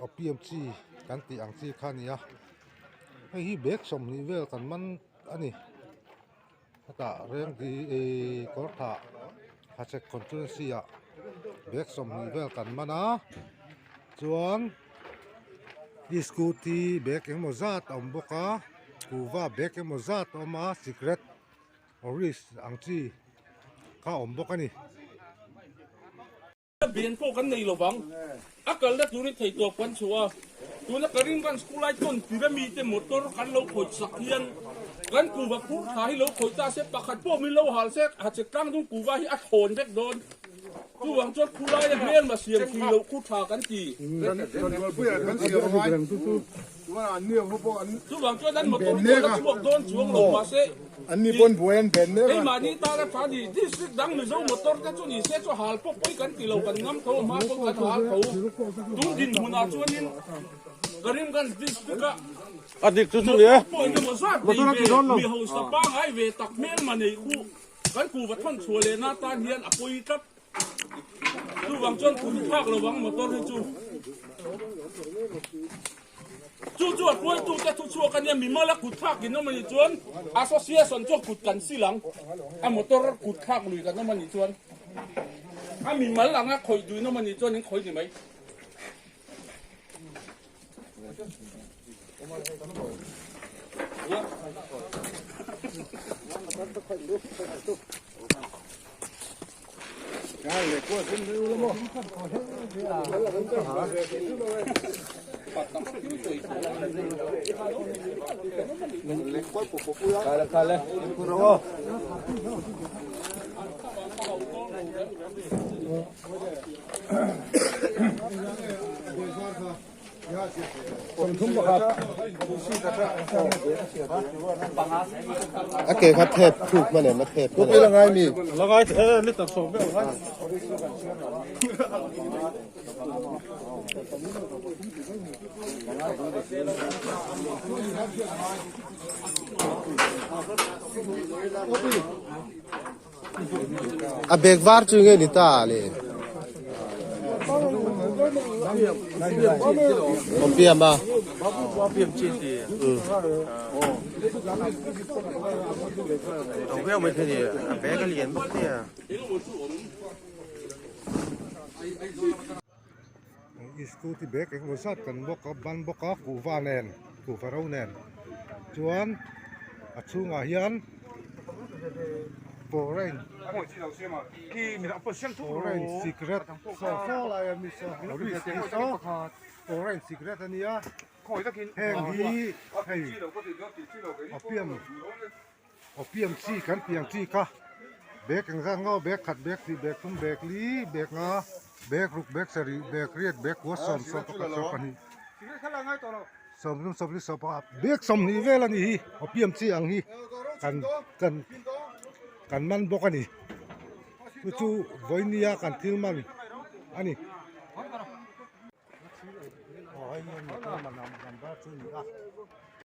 Opium chi kan tih ang chi kha a ni a hei hi bag 20 vel kan man a ni hetah rengdi ihh kawr thah hachhek constituency ah bag 20 vel kan man a chuan scooty bag engemaw zat a awm bawk a kuhva bag engemaw zat a awm a cigarette orange ang chi kha a awm bawk a ni. Ben pawh kan nei lovang. A kalna turin theihtawp kan chhuah a, tuna Karimganj school ai tawn tir a mite motor kan lo khawih sak hian kan kuva phur thla hi lo khawih ta se pakhat pawh min lo hal se hachek tlang dung kuva hi a thawn vek dawn. Chuvang chuan khulaia hmelma siam thei loh khu tha kan ti. Chuvang chuan an motor pawh la chhuak dawn chuang lo mahse keimahni tana tha ni district dang Mizo motor te chu ni se chu hal pawh pawi kan ti lo kan ngam tho a hma pawh kan hal tho tun dinhmunah chuanin Karimganj district a motor pawh engemaw zat nei ve mi hausa pangai ve tak hmelma nei khu kan kuhva thawn chhuah lehna atan hian a pawi tlat. Chuvang chuan kut thlak lo ang motor hi chu. Chu chu a hruaitu te thu chhuak a nia mimal a kut thlak in awm a nih chuan association chu kut kan sil ang a motor kut thlak lui kan awm a nih chuan a mimal anga khawih duin awm a nih chuan in khawih ni mai. A ke kha thep thuk hman em a thep hman em. Langai mi. Langai e liter sawm vel ngai. A bag var chu nge ni ta le. Opium a. Opium chi ti. Opium mai thei a bag a lian bawk sia. Scooty bag engemaw zat kan bawk a ban bawk a kuhva nen kuhva ro nen chuan a chhungah hian foreign foreign cigarette saw saw lai a mi saw saw foreign cigarette a nia heng hi hei opium opium chi kan tih ang chi kha bag engzat ngaw bag khat bag hnih bag thum bag li bag nga bag ruk bag sarih bag riat bag kua sawm sawm pakhat sawm pahnih sawmthum sawmli sawm pakhat bag 20 vel a nih hi opium chi ang hi kan kan kan man bawk a ni chu chu vawinia kan thil man a ni. Aw hei hi motor man number chu a ni a.